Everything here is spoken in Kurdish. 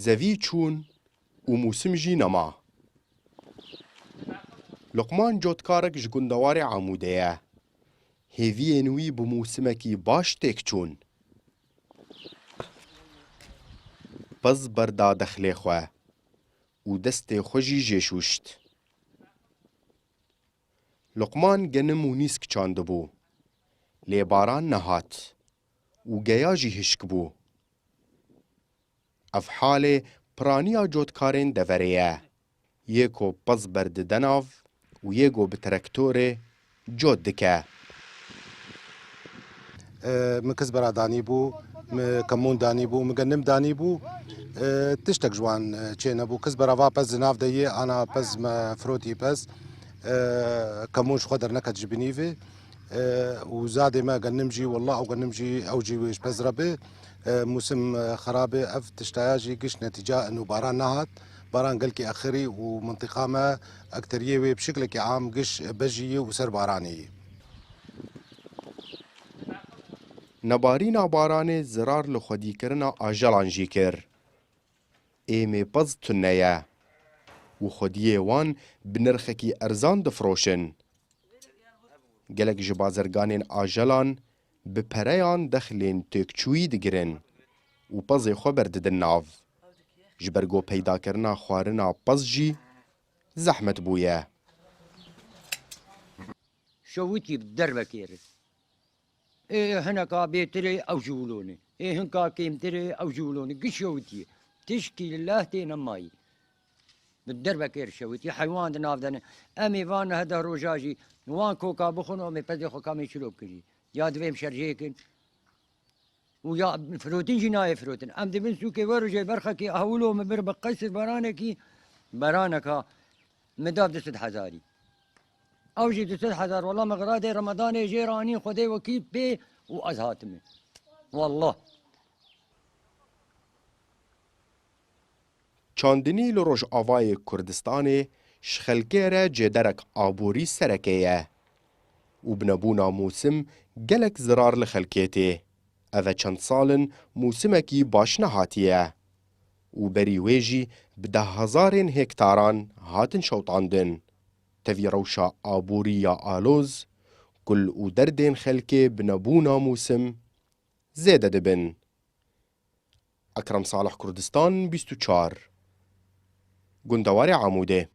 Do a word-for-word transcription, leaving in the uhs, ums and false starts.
Zevî çûn û mûsim jî nema. Luqman cotkarek ji gundewarê Amûdê ye. Hêviyên wî bi mûsimekî baş têk çûn. Piz berda dexlê xwe û destê xwe jî jê şûşt. Luqman genim û nîsk çandibû. Lê baran nehat û geya jî hişk bû. Ev halê piraniya cotkarên deverê ye. Yê ku piz berdide nav û yê ku bi traktorê cot dike. E, min kizbera danîbû, min kemûn danîbû, min genim danîbû. E, tiştek ji wan, e, çê nebû. Kizbera va pez di nav de yê, ana pez me firotî pez. E, kemûn ji xwe derneket ji binî vê. E, û zadê me genim jî, wallah ew genim jî, ew jî wê ji pez re bê. E, mûsim, e, xerab e, ev tiştaya jî giş netîca eno baran nehat. Baran gelkî exirî û mintiqa me ekteriyê wê bi şiklekî am giş bejî ye û ser baranê ye. Nebarîna baranê zirar li xwedîkirina ajelan jî kir. Êmê piz tune ye û xwediyê wan bi nirxekî erzan difiroşin. Gelek ji bazirganên ajelan bi pereyan dexlên têkçûyî digirin û pezê xwe berdidin nav. Ji ber ku peydakirina xwarina pez jî zehmet bûye. Şewitî bi dervekê re. Ê hineka bêtir ê ew jî wilo ne. Ê hinka kêmtir ê ew jî wilo ne. Giş şewitî ye. Tişkî li leh tê nemayî. Bi dervekê re şewitî. Heywan di nav de ne. Em ê van neh deh roja jî wan koka bixwin û em ê pezê xwe kamê çilo bikin jî. Ya divê em şerjê kin. Û ya firotin jî nayê firotin. Em dibin sûkê we rojê berxekî hewlo min bir bi qesir beranekî, beraneka min da du sed hezarî. Ew jî du sed hezar, wela min xiradê Remedanê jê re anîn Xwedê wekîl pê û ez hatime. Wallah. Çandinî li Rojavayê Kurdistanê ji xelkê re cêderek aborî sereke ye û bi nebûna mûsim gelek zirar li xelkê tê. Ev e çend sal in mûsimekî baş nehatiye û berî wê jî bi dehhezarên hektaran hatin şewitandin. Tevî rewşa aborî ya aloz, kul û derdên xelkê bi nebûna mûsim zêde dibin. Ekrem Salih, Kurdistan bîst û çar, Gundewarê Amûdê.